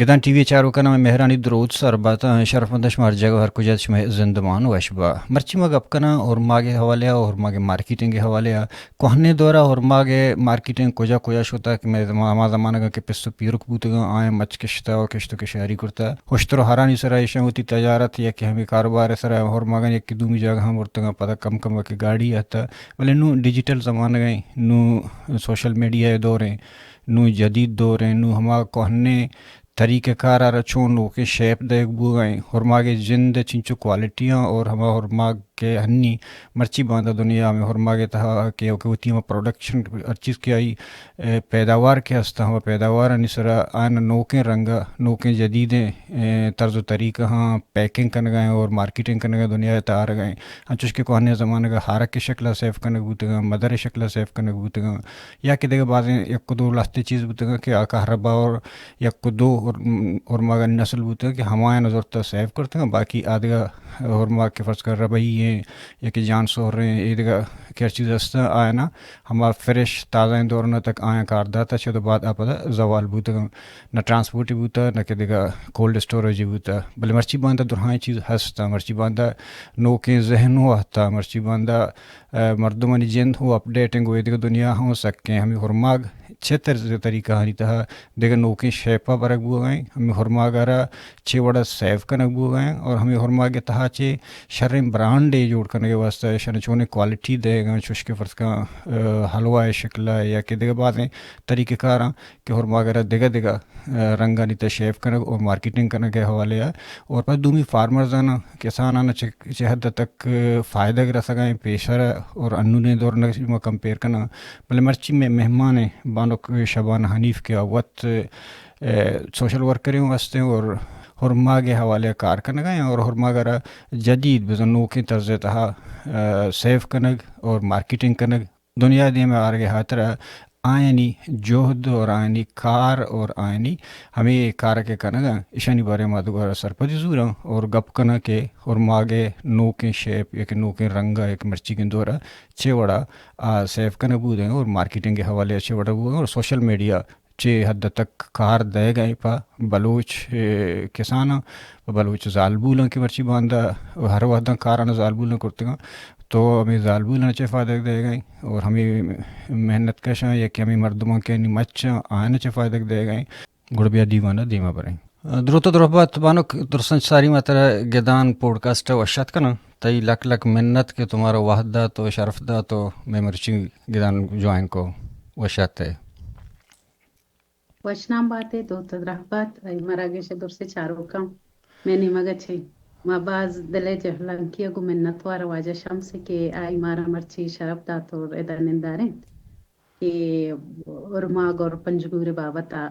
گدان T V ءِ چاروکاں مئے مہرانی دروت سر بات۔ شرفمند شما ہر جاگہ ہر کجا شمئے زندمان وش با۔ مرچی ما گپ کناں ہورماگ ءِ حوالے ءَ، ہورماگ ءِ مارکیٹنگ ءِ حوالے ءَ۔ کوہنیں دور ءَ ہورماگ ءِ مارکیٹنگ کجا کجا شتہ کہ مئے زما-، ہما زمانگ ءَ کہ پس ءُ پیرک بوتگاں، آیاں مچ کشتہ ءُ کشت ءُ کشاری کرتہ۔ ہشتر ءُ ہرانی سرا ایشاں وتی تجارت یا کہ ہمے کاروبار ءِ سرا ہورماگاں یکے دومی جاگہاں برتگاں، پدا کم کم ءَ کہ گاڑی اتہ۔ بلے نوں ڈیجیٹل زمانگ ایں، نوں سوشل میڈیا ءِ دور ایں، نوں جدید دور ایں، نوں ہما کوہنیں طریقہ کار ءَ را چون نوکیں شیپ دئیگ بوگ ءَ ایں۔ ہورماگ ءِ جند ءِ چنچو کوالٹیاں اور ہما ہورماگ کہ ہنی مرچی باندا دنیا ہمے ہورماگ ءِ تہا کہ، کہ وتی ہما پروڈکشن ہر چیز کہ آئی، اے، پیداوار کہ ہستاں، ہما پیداوارانی سرا آیاں نوکیں رنگ ءَ، نوکیں جدیدیں، اے، طرز ءُ طریقہاں پیکنگ کنگ ءَ ایں اور مارکیٹنگ کنگ ءَ ایں، دنیا ءِ تہا آرگ ءَ ایں۔ انچوش کہ کوہنیں زمانگ ءَ ہارک ءِ شکل ءَ سیو کنگ بوتگاں، مدر ءِ شکل ءَ سیو کنگ بوتگاں، یا کہ دگہ بازیں یک ءُ دو لہتے چیز بوتگاں کہ آ کہربا اور یک ءُ دو ہور-، ہورماگانی نسل بوتگ کہ ہمایاں زرتہ سیو کرتگ، باقی آ دگہ ہورماگ کہ فرض کن ربعی ایں یا کہ جان سہر ایں، اے دگہ کہ ہر چیز ہستاں، آیانا ہما فریش تازہ ایں دورنا تک آیاں کار داتہ، چہ تو بعد آ پدا زوال بوتگ، نہ ٹرانسپورٹ بوتہ، نہ کہ دگہ کولڈ اسٹوریج بوتہ۔ بلے مرچی باندا درہائیں چیز ہستاں، مرچی باندا نوکیں ذہن ہوں آہتا، مرچی باندا، اے، مردمانی جند ہوں اپڈیٹنگ و اے دگہ دنیا ہوں سکیں۔ ہمے ہورماگ چہ طرز طریقہ آنی تہا دگہ نوکیں شیپ ءَ برگ بوگ ءَ ایں، ہمے ہورماگ ءَ را چے وڑ ءَ سیو کنگ بوگ ءَ ایں اور ہمے ہورماگ ءِ تہا چے شریں برانڈے جوڑ کنگ ءِ واستہ ایشاں چونیں کوالٹی دئیگ ءَ ایں، چوش کہ فرض کن، اے، حلوہ ءِ شکل ءَ یا کہ دگہ بازیں طریقہ کاراں کہ ہورماگ ءَ را دگہ دگہ، اے، رنگانی تہ شیپ کنگ اور مارکیٹنگ کنگ ءِ حوالے ءَ اور پہ دومی فارمرز آناں، کساناں چہ، چہ حد تک فائدگ رسگ ءَ ایں پیشر ءَ اور انونیں دور ءَ ما کمپیئر کناں۔ بلے مرچی مئے مہمان ایں بانک شبانہ حنیف کہ آ وت، اے، سوشل ورکرے ہوں ہستیں اور ہورماگ ءِ حوالے ءَ کار کنگ ءَ ایں اور ہورماگ ءَ را جدید بزاں نوکیں طرز ءِ تہا، اے، سیو کنگ اور مارکیٹنگ کنگ، دنیا ءِ دیم ءَ آرگ ءِ ہاترا آیانی جہد اور آیانی کار اور آیانی ہمے کار کہ کنگ ءَ ایں، ایشانی بارے ءَ ما دوبارہ سرپدی زوراں اور گپ کناں کہ ہورماگ ءِ نوکیں شیپ یا کہ نوکیں رنگ ءَ یا کہ مرچیگیں دور ءَ چے وڑ ءَ آ سیو کنگ بوگ ءَ ایں اور مارکیٹنگ ءِ حوالے ءَ چے وڑ ءَ بوگ ءَ ایں اور سوشل میڈیا چے حد تک کار دئیگ ءَ ایں پہ بلوچ، اے، کساناں، پہ بلوچ زالبولاں کہ مرچی باندا ہر وہداں کاراں زالبولاں کرتگاں، تو ہمے زالبولاں چے فائدگ دئیگ ءَ ایں اور ہمے محنت کشاں یا کہ ہمے مردماں کہ آنی مچاں آیاں چے فائدگ دئیگ ءَ ایں۔ گڑا بیا دیوان ءَ دیما بریں۔ دروت ءُ درہبات بانک، درساں چہ ساری ما ترا گدان پوڈکاسٹ ءَ وش آتک کناں۔ تئی لک لک منت کہ تو مارا وہد دات ءُ شرف دات ءُ مئے مرچی گدان جوائن کو۔ وش آتے۔ وشنام بات ئے، دروت ءُ درہبات، اے مراگش ءِ درسیں چاروکاں۔ مئے نیمگ ءَ چہ ما باز دل ءِ جہلانکی ءَ گوں منتوار واجہ شمس ءِ کہ آئی مارا مرچی شرپ دات اور ادا نندارینت کہ ہورماگ اور پنجگور ءِ بابت ءَ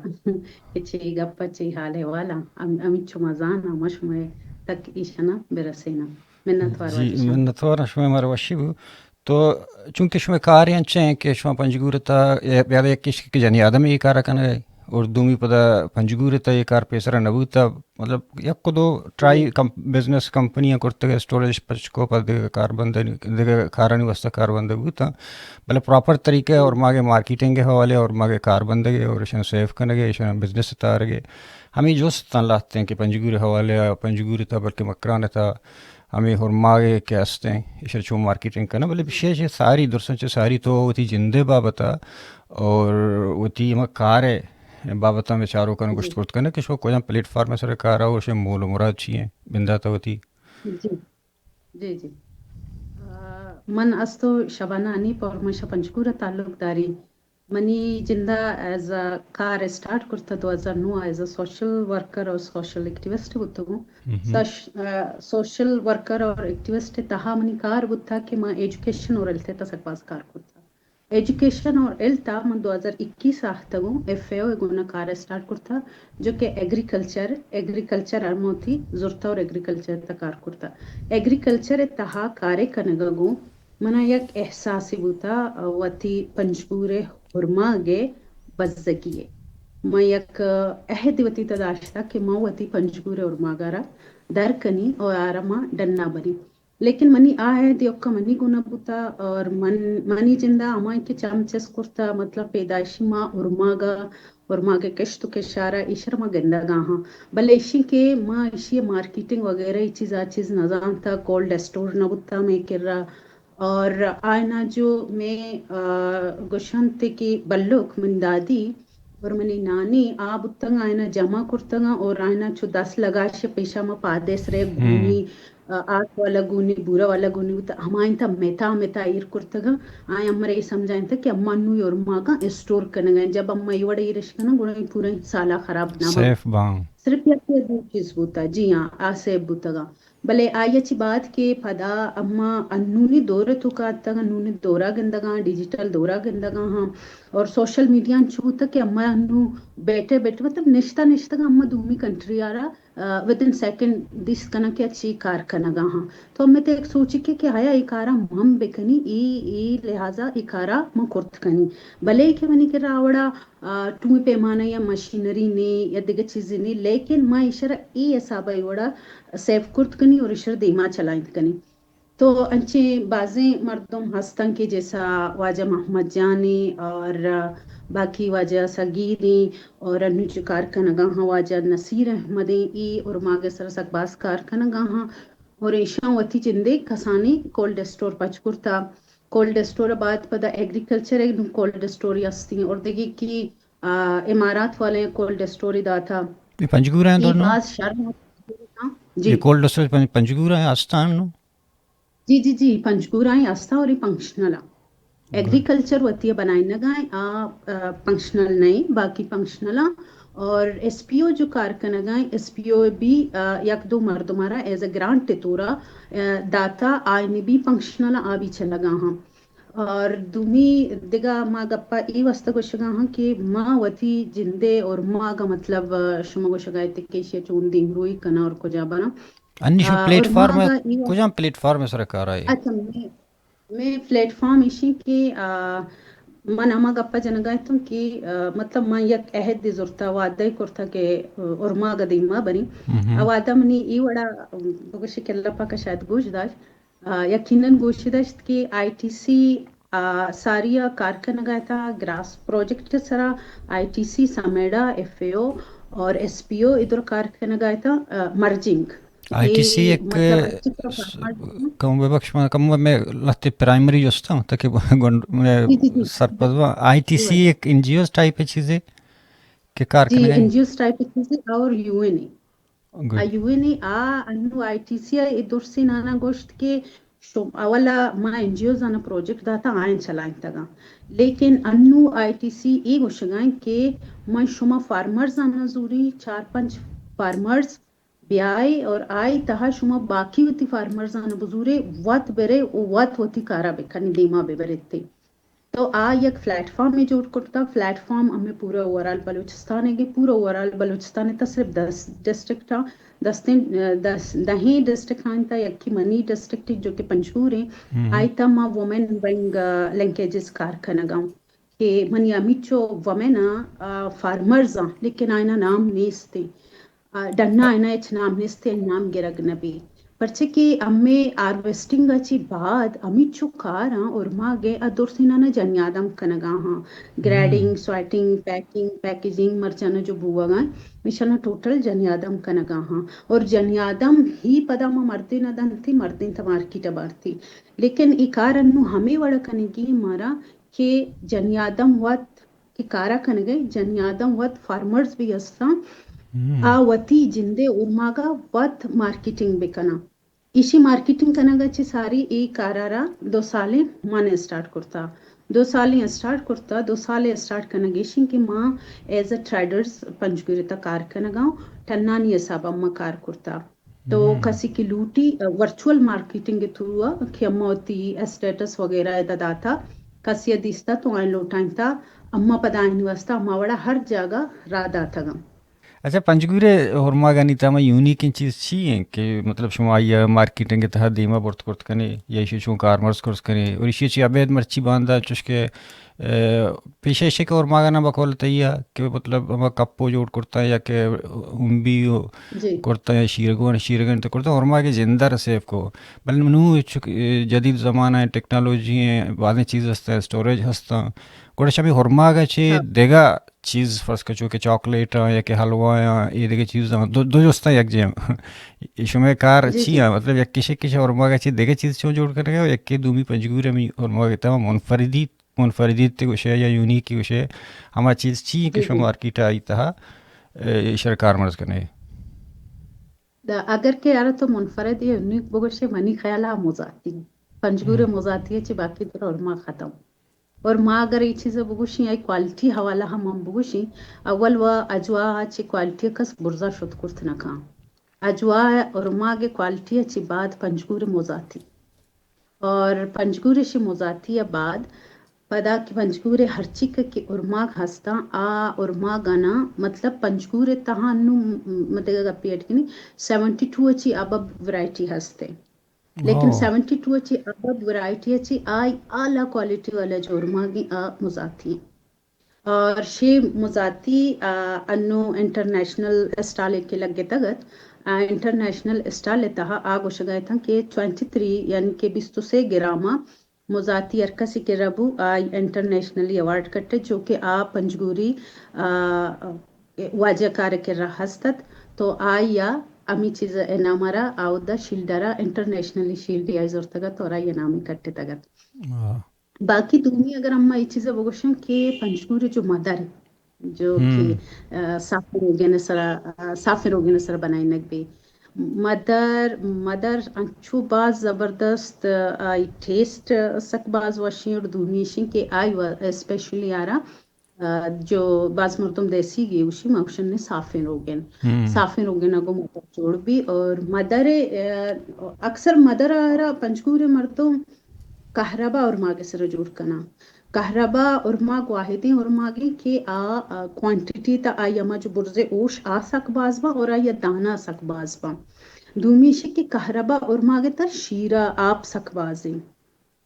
کہ چے گپ ءَ چے حال احوال ءَ ہم-، ہمینچو ما زاناں، ما شمئے تک ایشاناں برسیناں۔ منتوار جی، واجہ شمس۔ منتوار شمئے، مارا وشی بو۔ تو چونکہ شمئے کار انچیں کہ شما پنجگور ءِ تہا یا، یا یک کش کہ جنی آدم اے کار ءَ کنگ ءَ اور دومی پدا پنجگور ءِ تہا اے کار پیسرا نہ بوتا، مطلب یک دو ٹرائی جی۔ کم-، بزنس کمپنیاں کرتگ، اسٹوریج پچ کو، پدا دگہ کار بندگ، دگہ کارانی واستہ کار بندگ بوتاں، بلے پراپر طریقہ ءَ ہورماگ ءِ مارکیٹنگ ءِ حوالے ءَ ہورماگ ءِ کار بندگ ءَ اور ایشاں سیو کنگ ءَ، ایشاں بزنس ءِ تہا آرگ ءَ، ہمے جست تاں لہتیں کہ پنجگور ءِ حوالے ءَ، پنجگور ءِ تہا بلکہ مکران ءِ تہا ہمے ہورماگ ءِ کہ ہستیں، ایشاں چون مارکیٹنگ کناں، بلے بشیش ساری، درساں چہ ساری تو وتی جند ءِ بابت ءَ اور وتی ہما کار ءِ بابت ءَ مئے چاروکاں جی۔ گوشت کرت کنئے کہ شما کجام پلیٹ فارم ءِ سر ءَ کار ءَ، اور شمئے مول ءُ مراد چی ایں؟ بندات ءَ وتی۔ جی۔ جی، جی۔ آ، من استو شبانہ حنیف اور من شہ پنجگور ءَ تعلق داری۔ منی جند ءَ ایز اے کار اسٹارٹ کرتا دو ہزار نو ءَ ایز اے سوشل ورکر اور سوشل ایکٹیوسٹ بوتگوں۔ مہم۔ سوش-، آ، سوشل ورکر اور ایکٹیوسٹ ءِ تہا منی کار بوتا کہ من ایجوکیشن اور ہیلتھ ءِ تہا سک باز کار کرتا۔ ایجوکیشن اور ہیلتھ ءَ من دو ہزار اکیس ءَ آہتگوں، ایف اے او ءِ گونا کار اسٹارٹ کرتا، جو کہ ایگریکلچر، ایگریکلچر ءَ من وتی زرتا اور ایگریکلچر ءِ تہا کار کرتا۔ ایگریکلچر ءِ تہا کارے کنگ ءَ گوں منا یک احساسے بوتا، وتی پنجگور ءِ ہرماگ ءِ بزگی ءِ۔ من یک عہدے وتی تہ داشتا کہ من وتی پنجگور ءِ ہرماگ ءَ را در کنی اور آ را ما ڈنا بری۔ لیکن منی آ عہد یکا منی گونا بوتا اور من، منی جندا ہمائی کہ چم چست کرتا، مطلب پیدائشی ما ارماگا، ارماگ کشت و کشارا ایشر ما گندگا ہاں۔ بلے ایشی کہ ما ایشی مارکیٹنگ وغیرہ ای چیز آ چیز نزانتا، کولڈ اسٹور نبوتا مے کرا۔ اور آئینا جو مے، آ، گوشنت کہ بلوک من دادی اور منی نانی آ بوتگاں، آئینا جمع کرتگاں اور آئینا چو دست لگاش پیشا ما پادے سرے گونی، آ، آس والا گونی، بورا والا گونی بوتا، ہمائیں تا متا متا ایر کرتگاں۔ آئیں امر اے سمجھائیں تا کہ اما نو ارماگاں اسٹور کنگا، جب اما اے وڑ ایرش کناں گڑا اے پورا سالا خراب نہ باں۔ سیف باں۔ صرف یک یا دو چیز بوتا، جی ہاں، آ سیف بوتگاں۔ بلے آئی ء چہ بعد کہ پدا اما انونی دور ء توکا اتگ، انونی دورا گندگاں، ڈیجیٹل دورا گندگاں ہاں، اور سوشل میڈیا انچو بوتگ کہ اما انو بیٹھے بیٹھے، مطلب نشتہ نشتگ اما دومی کنٹری آرا ودن سیکنڈ دیست کناں کہ اچھی کار کنگا ہاں۔ تو ہمیں تے ایک سوچی کہ کہ آیا اے کارا من بکنی، اے اے لحاظا اے کارا من کرت کنی۔ بلے کہ منی کرا آ وڑا آ، ٹوئیں پیمانہ یا مشینری نے یا دگہ چیزے نے، لیکن ما ایشرا اے حسابا اے وڑا سیو کرت کنی اور ایشر دیما چلائینت کنی۔ تو انچیں بازیں مردم ہستن کہ جیسا واجہ محمد جان ایں اور باقی واجہ صغیر ایں اور انو چہ کار کنگا ہاں واجہ نصیر احمد ایں، اے ارماگ سرا سک باز کار کنگا ہاں اور ایشاں وتی جندے کسانیں کولڈ اسٹور پچ کرتا۔ کولڈ اسٹور ء بعد پدا ایگریکلچر ء نوں کولڈ اسٹور ہستی اور دگہ کہ، آ، امارات والے کولڈ اسٹور داتا۔ یہ پنجگور ہیں اے دونوں؟ باز شر۔ جی۔ یہ کولڈ اسٹور پنج-، پنجگور ہیں آستان نو؟ جی، جی، جی، پنجگور ہیں آستان اور یہ فنکشنل ہیں۔ ایگریکلچر وتی بنائینگا ہیں، آ، آ، فنکشنل نہیں، باقی فنکشنل ہیں۔ اور ایس پی او جو کار کنگا ہیں، ایس پی او بھی، آ، یک دو مردمارا ایز اے گرانٹ طورا، آ، داتا، آئینی بھی فنکشنل آ بھی چلگا ہاں۔ اور دومی دگہ ما گپا ای واسطہ گوشگا ہاں کہ ما وتی جندے اور ما کا مطلب، آ، شما گوشگا ہے کہ ایشی چون دیمروئی کنا اور کجا بنا۔ انی شما آ، پلیٹ اور فارم ما کا ای کجام پلیٹ فارم سر کار آئے؟ اچھا، میں، میں پلیٹ فارم ایشی کہ، آ، من ہما گپا جنگا اتوں کہ، آ، مطلب من یک عہد دی زرتا، وعدہ کرتا کہ، آ، اور ما گا دیما بنی۔ آ وعدہ منی ای وڑا، آ، بگوشی کہ اللہ پاک شاید گوش داشت۔ آ، یقیناً گوشی داشت کہ آئی ٹی سی، آ، ساری ء کار کنگ ء تھا گراس پروجیکٹ ء سرا، آئی ٹی سی، سمیڑا، ایف اے او اور ایس پی او ادھر کار کنگ ء تھا، آ، مرجنگ۔ آئی ٹی سی اے ایک، مطلب، اچھی طرح س-، کم ببخش، من کم میں لہتے پرائمری جستاں تاکہ گنڈ-، میں جی، جی، جی۔ سرپد ہوں۔ آئی ٹی سی جی۔ ایک این جی اوز ٹائپ چیزے کہ کار جی، کنگ ء؟ این جی اوز ٹائپ چیزے اور یو این اے۔ گڈ۔ آ یو این اے آ انو آئی ٹی سی ء اے درسینانا گوشت کہ شم-، اولا ما این جی اوز آنا پروجیکٹ داتا آئین چلائینتگاں، لیکن انو آئی ٹی سی اے گوشگائیں کہ من شما فارمرز آنا زوری، چار پنچ فارمرز بیائے اور آئی تہا شما باقی وتی فارمرز آنا بزورے، وت برے و وت وتی کارا بکنی، دیما ببرتے۔ تو آ یک پلیٹ فارمے جوڑ کرتا۔ پلیٹ فارم ہمیں پورا اوورآل بلوچستان ہے کہ پورا اوورآل بلوچستان ہے، تا صرف دس ڈسٹرکٹ ہاں، دستیں، دس، دہیں ڈسٹرکٹ ہاں، تا یکی منی ڈسٹرکٹ جو کہ پنجگور ہیں، آئی تا ما وومن ونگ، آ، لنکیجز کار کنگا ہوں کہ منی ہمیچو وومن آ، آ، فارمرز آں، لیکن آئینا نام نیست ہیں۔ آ، ڈنا آئینا ہچ نام نیست، نام گرگ نہ بی۔ پرچہ کہ ہمے ہارویسٹنگ ء چی بعد ہمیچو کاراں ارماگ ء درسینانا جنی آدم کنگا ہاں۔ گریڈنگ، سوائٹنگ، پیکنگ، پیکیجنگ مرچانا جو بوگا، ایشانا ٹوٹل جنی آدم کنگا ہاں۔ اور جنی آدم ہی پدا ما مردین ء دنتی، مردین تا مارکیٹ ء بارتی۔ لیکن ای کار انو ہمے وڑ کنگی مارا کہ جنی آدم وت کہ کارا کنگے، جنی آدم وت فارمرز بھی ہستاں، آ وتی جندے ارماگا وت مارکیٹنگ بکناں۔ ایشی مارکیٹنگ کنگا چہ ساری ای کارا را دو سالیں من اسٹارٹ کرتا۔ دو سالیں اسٹارٹ کرتا، دو سال اسٹارٹ کنگ ایشی کہ ما ایز اے ٹریڈرز پنجگور تا کار کنگا، ٹنانی حسابا ما کار کرتا۔ تو کسی کہ لوٹی، ورچوئل مارکیٹنگ تھرو کہ اما وتی اسٹیٹس وغیرہ ادا داتا، کسی دیستا تو آئین لوٹائینتا، اما پدا آئین واسطہ اما وڑا ہر جاگہ را داتگا۔ اچھا، پنجگور ءِ ارماگانی تہا ہما یونیکیں چیز چی ایں کہ مطلب شما آئی ءَ مارکیٹنگ ءِ تہا دیما برت کرت کنے یا ایشی چون کارمرز کرت کنے، اور ایشی چی ابید مرچی باندا چوش کہ، اے، پیشہ ایشی کہ ارماگانا بقول تئی ءَ کہ مطلب ہما کپو جوڑ کرتا یا کہ امبی و جی۔ کرتا یا شیرگون، شیرگن تو کرتا، ارماگ ءِ جندر سیف کو۔ بل نو چک-، اے، جدید زمانہ ایں، ٹیکنالوجی ایں، بازیں چیز ہستاں، اسٹوریج ہستاں۔ گڑا شمی ارماگ ءَ چی ہاں۔ دگہ چیز فرض کن چو کہ چاکلیٹ آں یا کہ حلوہ آں، اے دگہ چیز آں، دو، دو جستاں یک جیم۔ اے شمئے کار جی، چی جی۔ آں؟ مطلب یک کشے کشے ارماگ ءَ چی دگہ چیز چون جوڑ کنگ ءَ، یک کہ دومی پنجگور ہمے ارماگ ءِ تہا منفردی، منفردیت گوشے یا یونیک گوشے، ہما چیز چی ایں کہ جی، شما جی۔ مارکیٹ ءَ آئی تہا، اے، ایشرا کارمرز کنے؟ دا اگر کہ یارا تو منفرد یا یونیک بگوشے، منی خیال ءَ مزاتی۔ پنجگور ءِ ہم۔ مزاتی ءَ چی باقی ترا ارماگ ختم۔ اور ما اگر اے چیز ءَ بگوشیں، اے کوالٹی حوالہ ہم ہم بگوشیں، اول و اجوا ءَ چہ کوالٹی ءَ کس برزا شت کرت نہ کن۔ اجوا ءِ ارماگ ءِ کوالٹی ءَ چہ بعد پنجگور ءِ مزاتی۔ اور پنجگور ءِ شی مزاتی ءَ بعد پدا کہ پنجگور ءِ ہرچی کہ، کہ ارماگ ہستاں، آ ارماگ آناں، مطلب پنجگور ءِ تہا نوں م-، م-، دگہ گپے اڈ کنی، سیونٹی ٹو ءَ چہ ابب ورائٹی ہست ایں۔ لیکن ہاں۔ سیونٹی ٹو ءَ چہ ابب ورائٹی ءَ چہ آئی اعلیٰ کوالٹی والا جو ارماگ ایں، آ مزاتی ایں۔ اور شی مزاتی، آ، انو انٹرنیشنل اسٹال کہ لگتگ ات، آ، انٹرنیشنل اسٹال ءِ تہا آ گوشگ ءَ اتاں کہ ٹوئنٹی تھری، یعنی کہ بیست و سے گرام ءَ مزاتی ہر کسی کہ ربو، آئی انٹرنیشنلی ایوارڈ کٹے، جو کہ آ پنجگوری، آ، واجہ کار ءِ کرا ہست ات، تو آئی ءَ ہمے چیز ءِ انعام ءَ را آودا شیلڈ ءَ را انٹرنیشنلی شیلڈ آئی زرتگ ات اور آئی انعام کٹتگ ات۔ ہاں۔ باقی دومی اگر اما اے چیز ءَ بگوشاں کہ پنجگور ءِ جو مدر، جو ہم۔ کہ، آ، صافیں روگن ءِ سرا، آ، صافیں روگن ءِ سرا بنائینگ بی۔ مدر، مدر انچو باز زبردست، آ، آئی ٹیسٹ سک باز وشیں اور دومی ایشیں کہ آئی و-، اسپیشلی آرا، آ، جو باز مردم دیسی گی گوشی، ما گوشن صافیں روگن۔ ہم۔ صافیں روگن ءَ گوں مدر جوڑ بی اور مدر، آ، اکثر مدر آرا پنجگور ءِ مردم کہربا ارماگ ءِ سرا جوڑ کناں۔ کہربا ارماگ واحدیں ارماگیں کہ آ، آ، کوانٹٹی تا آئی ہما جو برزے اوش آ سک باز باں اور آئی دانا سک باز باں۔ دومی ایشی کہ کہربا ارماگ ءِ تہا شیرا آپ سک بازیں۔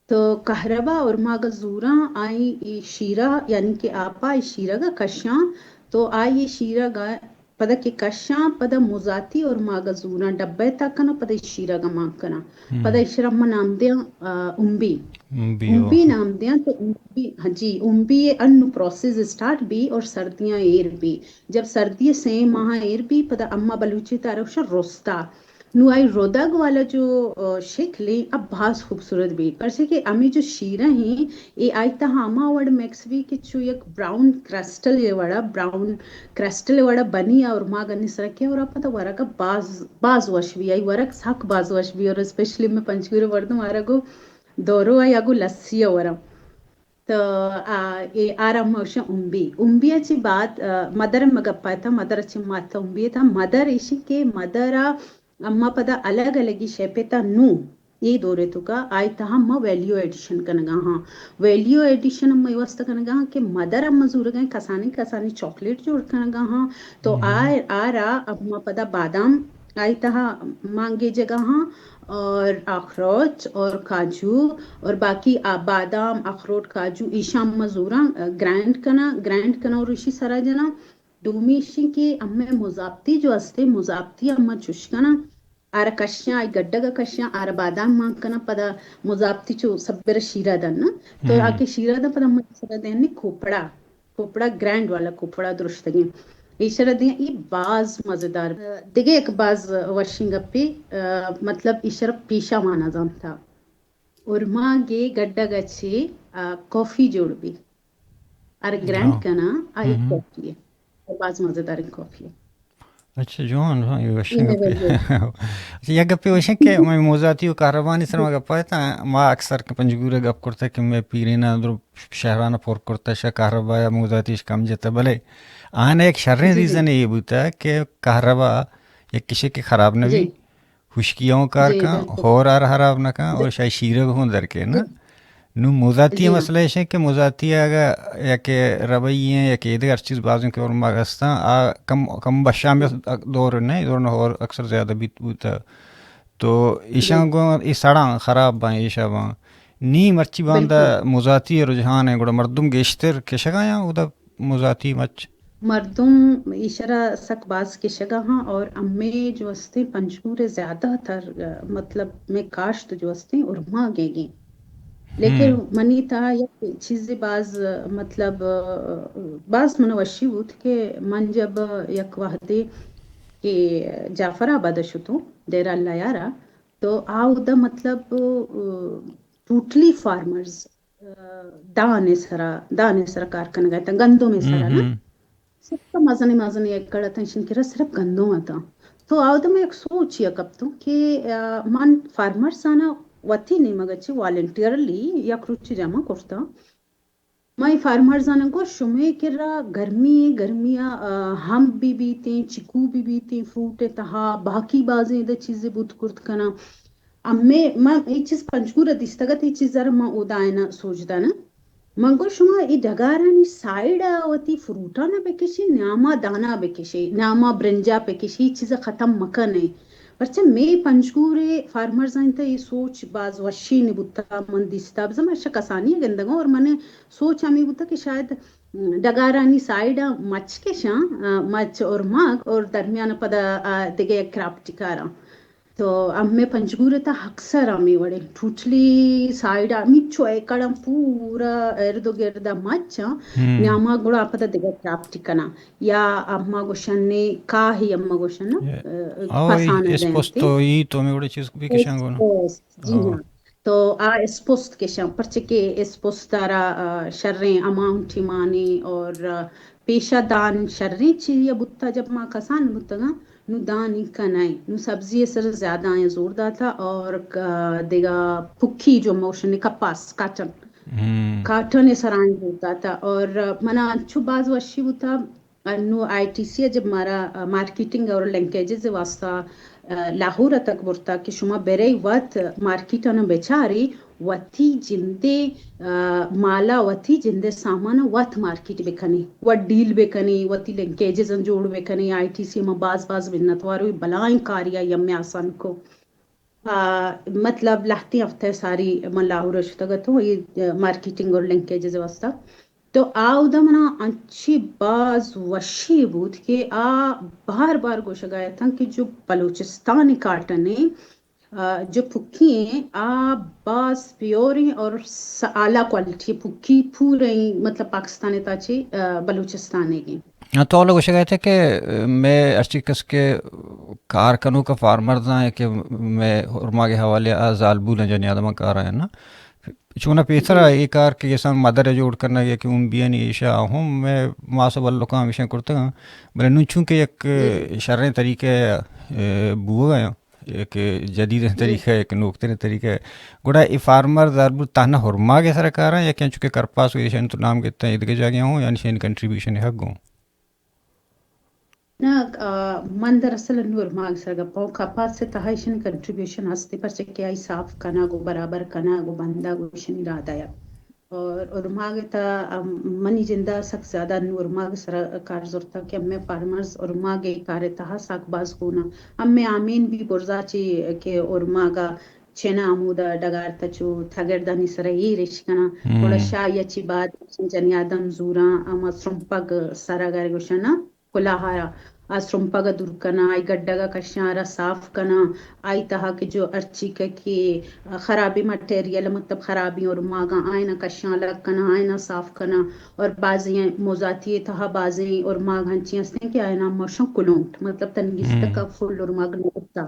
تو کہربا ارماگ ءَ زوراں آئی اے شیرا، یعنی کہ آپا اے شیرگ ءَ کشاں، تو آئی اے شیرگ ءَ پدا کہ کشاں، پدا مزاتی ارماگ ءَ زوراں، ڈبہ ءِ تہا کناں، پدا اے شیرگ ءَ مان کناں۔ ہم۔ پدا ایشرا ما نام دیاں، آ، امبی۔ امبی، امبی او۔ نام دیاں تو امبی، ہاں جی، امبی ءِ انو پروسیس اسٹارٹ بی اور سردیاں ایر بی۔ جب سردی ءِ سئے ماہاں ایر بی، پدا اما بلوچی تہا را گوشاں رستا۔ نوں آئی ردگ والا جو، آ، شکل ایں، آ باز خوبصورت بی۔ پرچہ کہ ہمے جو شیرہ ایں، اے آئی تہا ہما وڑ مکس بی کہ چو یک براؤن کرسٹل ءِ وڑا، براؤن کرسٹل ءِ وڑا بنی اور ارماگ آنی سرا کئے اور آ پدا ورگ ءَ باز، باز وش بی، آئی ورگ سک باز وش بی اور اسپیشلی مئے پنجگور ءِ مردم آرا گوں دورو ءَ یا گوں لسی ءَ وراں۔ تو آ، اے آرا ما گوشاں امبی۔ امبی ءَ چہ بعد، آ، مدر ءِ ما گپا اتاں، مدر ءَ چہ ما اتاں امبی ءِ تہا۔ مدر ایشی کہ مدر ءَ اما پدا الگ الگی شیپ ءِ تہا نوں اے دور ءِ توکا آئی تہا ما ویلیو ایڈیشن کنگا ہاں۔ ویلیو ایڈیشن اما اے واسطہ کنگا ہاں کہ مدر اما زورگا ایں کسانیں کسانیں چاکلیٹ جوڑ کنگا ہاں۔ تو ہم۔ آ، آرا اما پدا بادام آئی تہا مانگے جگہ ہاں اور اخروٹ اور کاجو اور باقی آ بادام، اخروٹ، کاجو ایشاں ما زوراں، آ، گرائنڈ کناں، گرائنڈ کناں اور ایشی سرا جناں۔ دومی ایشی کہ ہمے مزاپتی جو استے، مزاپتی ہم ما چوش کناں، آرا کشیاں، آئی گڈگ ءَ کشیاں، آرا بادام مان کناں، پدا مزاپتی چو سبر شیرا دن نا۔ تو ہم۔ آ کہ شیرا دن پدا ما سرا دیں نی کھوپڑا، کھوپڑا گرائنڈ والا کھوپڑا درشتگیں۔ ایشرا دیں، ای باز مزیدار۔ دگہ یک باز وشیں گپے، آ، مطلب ایشرا پیشا وانا زانتا۔ ارماگے گڈگ ءَ چہ، آ، کافی جوڑ بی۔ ار گرائنڈ ہاں۔ کناں، آ یک ہم۔ کافی ہے۔ باز مزیداریں کافی ہے۔ اچھا جوان، ہاں، یہ وشیں اے گپے۔ لیول جو۔ اچھا، یک گپے وشیں کہ مئے موزاتی و کہربانی سر ما گپا اتاں، ما اکثر کہ پنجگور ءَ گپ کرتا کہ مئے پیریناں در شہران پر کرتا شہ کہربا یا موزاتیش کم جتا، بلے آنا یک شریں جی، جی۔ ریزن یہ بوتا کہ کہربا یک کشے کہ خراب نہ بی، جی۔ ہشکی ہوں کار جی، کن، بالکل۔ ہور آر خراب نہ کن، اور جی۔ شاید شیرگ ہوں در کے نا۔ جی۔ نوں موزاتی ءِ جی ہاں۔ مسئلہ ایش انت کہ موزاتی ءَ اگاں یک ربئی ایں، یک ایدگہ ہر چیز بازیں کہ ہورماگ ہستاں، آ کم، کم بشام دور نہ، دور نہ ہور اکثر زیادہ بیت بوتا۔ تو ایشاں گوں اے سڑاں خراب باں، ایشا باں۔ نی مرچی باندا بالکل۔ موزاتی رجحان ایں، گڑا مردم گیشتر کشگا یاں اودا موزاتی مچ۔ مردم ایشرا سک باز کشگا ہاں اور ہمے جو استیں پنجگور زیادہ تر، آ، مطلب میں کاشت جو استیں ہورماگ ئیگیں۔ لیکن ہم۔ منی تہا یک چیزے باز، مطلب، آ، باز من وشی بوت کہ من جب یک وہدے کہ جعفر آباد شتوں، ڈیرہ اللہ یارا، تو آ اودا مطلب، آ، ٹوٹلی فارمرز، آ، دان ءِ سرا، دان ءِ سرا کار کنگا اتاں، گندم ءِ سرا ہم، نا۔ ہم۔ سک مزنیں مزنیں ایکڑ اتاں، ایشانی کرا صرف گندم اتاں۔ تو آودا من یک سوچے ءَ کپتوں کہ، آ، من فارمرز آناں وتی نیمگ ءَ چہ والنٹیئرلی یک روچے جمع کرتاں۔ ما اے فارمرز آناں گوشت، شمے کرا گرمی، گرمی ءَ، آ، ہمب بہ بیتیں، چیکو بہ بیتیں، فروٹ ءِ تہا باقی بازیں ادا چیزے بوت کرت کناں۔ ہمے من اے چیز پنجگور ءَ دیستگ ات، اے چیز ءَ را من اودا آیانا سوج داناں۔ من گوشت، شما اے ڈگارانی سائیڈ ءَ وتی فروٹانا بکشے، نیاما دانا بکشے، نیاما برنجا بکشے، اے چیزا ختم مکنے۔ پرچہ مے پنجگور ءِ فارمرز انت، اے سوچ باز وشی نہ بوتا، من دیستا، بزاں من اشا کسانی گندگاں اور من سوچ ہمے بوتا کہ شاید ڈگارانی سائیڈ ءَ مچ کشاں، آ، مچ ہورماگ اور درمیان ءَ پدا، آ، دگہ یک کراپٹی کاراں۔ تو ہمے پنجگور ءِ تہا اکثر ہمے وڑیں ٹوٹلی سائیڈ ءَ ہمینچو ایکڑاں پورا ارد و گرد ءَ مچ آں، ہم۔ نیاما گڑا پدا دگہ کراپٹی کناں۔ یا ہما گوشن نے کاہی ہما گوشن نا، اے، آ، آ، پسانہ اسپوست دینتے۔ تو ای تو ہمے وڑیں چیز بھی کشاں گونا۔ اسپوست، جی ہاں۔ ہاں۔ تو آ اسپوست کشاں، پرچہ کہ اسپوست ءَ را، آ، شریں اماؤنٹے مانے اور، آ، پیشا دان شریں چیزے بوتا، جب ما کسان بوتگاں، نوں دان ای کنائیں۔ نوں سبزی ءِ سر زیادہ آیاں زور داتا اور ک-، دگہ پکی جو موشن کپاس، کاٹن۔ ہم۔ کاٹن ءِ سر آیاں زور داتا اور منا انچو باز وشی بوتا۔ انوں آئی ٹی سی ءَ جب مارا، آ، مارکیٹنگ اور لنکیجز ءِ واسطہ، آ، لاہور ءَ تک برتا کہ شما برئے وت مارکیٹ آناں بچارے، وتی جندے، آ، مالا، وتی جندے سامان وت مارکیٹ بکنے، وت ڈیل بکنے، وتی لنکیجز جوڑ بکنے۔ آئی ٹی سی ءَ ما باز باز منتوار، بلائیں کاری آئی ہمے آسان کو۔ آ، مطلب لہتیں ہفتہ ساری من لاہور ءَ شتگ اتوں، اے، آ، مارکیٹنگ اور لنکیجز ءِ واسطہ۔ تو آ اودا منا انچی باز وشی بوت کہ آ بار بار گوشگا اتاں کہ جو بلوچستان کاٹن ایں، آ، جو پھکی ایں، آ باز پیور ایں اور س-، اعلیٰ کوالٹی پھکی پوریں، مطلب پاکستان تا چی، آ، بلوچستان گیں۔ ہاں، تو اولا گوشگ ءَ ات کہ، اے، مئے ہرچی کس کہ کار کنوک فارمرز آں کہ مئے ہورماگ ءِ حوالے ءَ زالبول ءُ جنی آدماں کار آیاں نا۔ چونا پیسر ءَ اے کار کہ گسان مدر ءِ جوڑ کنگ یا کہ اون بیانی ایشا ہم مئے ماس ءُ بلکاں ہمیشاں کرتگ آں۔ بلے نوں چونکہ یک شریں طریقہ، اے، بوگ ءَ آں، یک جدیدیں طریقہ، یک نوکتریں طریقہ۔ گڑا اے فارمر زالبول تہنا ہورماگ ءِ سرا کاراں یا کہ انچو کہ کرپاس ءُ ایشانی تو نام گپتاں، ایدگہ جاگہے ہوں، یعنی ایشانی کنٹریبیوشن حق گوں؟ نہ، آ، من دراصل انوں ہورماگ ءِ سرا گپاں، کپاس ءِ تہا ایشانی کنٹریبیوشن ہستی، پرچہ کہ آئی صاف کنگ ءُ برابر کنگ ءُ بندگ ءُ ایشانی رادہ یا۔ اور ہورماگ ءِ تہا، آ، منی جندا سک زیادہ انوں ہورماگ ءِ سرا کار زرتا کہ ہمے فارمرز ہورماگ ءِ کار ءِ تہا سک باز گون آں۔ ہمے آمین بھی برزا چی کہ ہورماگ ءَ چنا ہمودا ڈگار تا چو تگردانی سرا ایر اش کناں۔ ہم۔ گڑا شاہی ءَ چی بعد جنی آدم زوراں، ہما سرمپگ سرا گر گوشناں، کلاہ ءَ را آ سرمپگ ءَ دور کناں، آئی گڈگ ءَ کشاں، آ را صاف کناں، آئی تہا کہ جو ہرچی کہ، کہ خرابیں مٹیریل، مطلب خرابیں ہورماگاں، آئینا کشاں الگ کناں، آئینا صاف کناں۔ اور بازیں موزاتی ءِ تہا بازیں ہورماگ ہنچیں ہستیں کہ آئینا موشاں کلونٹ، مطلب تنیگیستکا ہم۔ فل ہورماگ نہ بوتا۔